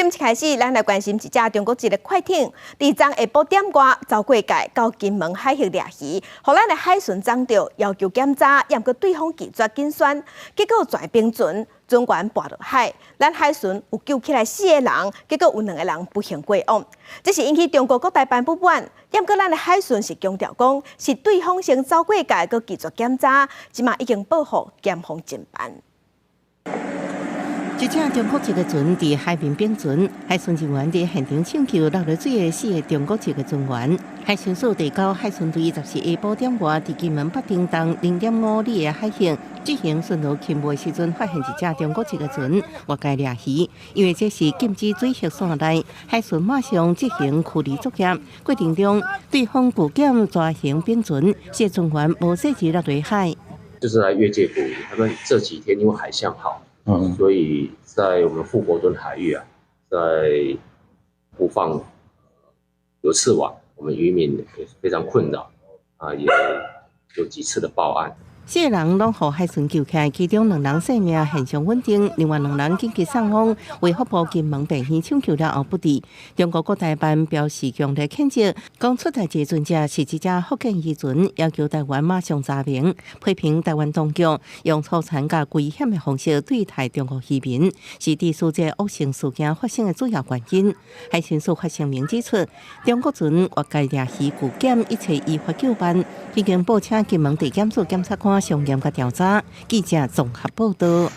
點一開始，咱來關心一隻中國籍的快艇，佇昨下晡點外走過界到金門海域掠魚，予咱的海巡摠著，要求檢查，猶閣對方拒絕緊宣，結果全冰船船員跋落海，咱海巡有救起來四个人，結果有兩个人不幸過往。這是引起中國國台辦不滿，猶閣咱的海巡是強調講，是對方先走過界，閣拒絕檢查，這馬已經報予檢方偵辦。一隻中國籍的船佇海面冰船，海巡人員佇現場搶救落佇水的四个中國籍的船員。海巡署第九海巡隊14下晡點外，佇金門北屏東0.5里的海域執行巡邏勤務的時陣，發現一隻中國籍的船越界掠魚。因為這是禁止水域線內，海巡馬上執行驅離作業。過程中，對方拒檢蛇形冰船，四個船員無細緻落佇海。就是來越界捕魚，他們這幾天因為海象好，所以在我們富國墩海域啊，在布放流刺網，我們漁民也非常困擾啊，也有幾次的報案。四个人攏予海巡救起來，其中兩人生命現象穩定，另外兩人緊急送往衛福部金門病院搶救了後不治。中國國台辦表示強烈譴責，講出代誌船隻是一隻福建漁船，要求台灣馬上查明，批評台灣當局用粗殘佮危險的方式對待中國漁民，是致使這惡性事件發生的主要原因。海巡署發聲明指出，中國船越界掠魚拒檢，一切依法究辦，已經報請金門地檢署檢察官上嚴格調查。記者綜合報道。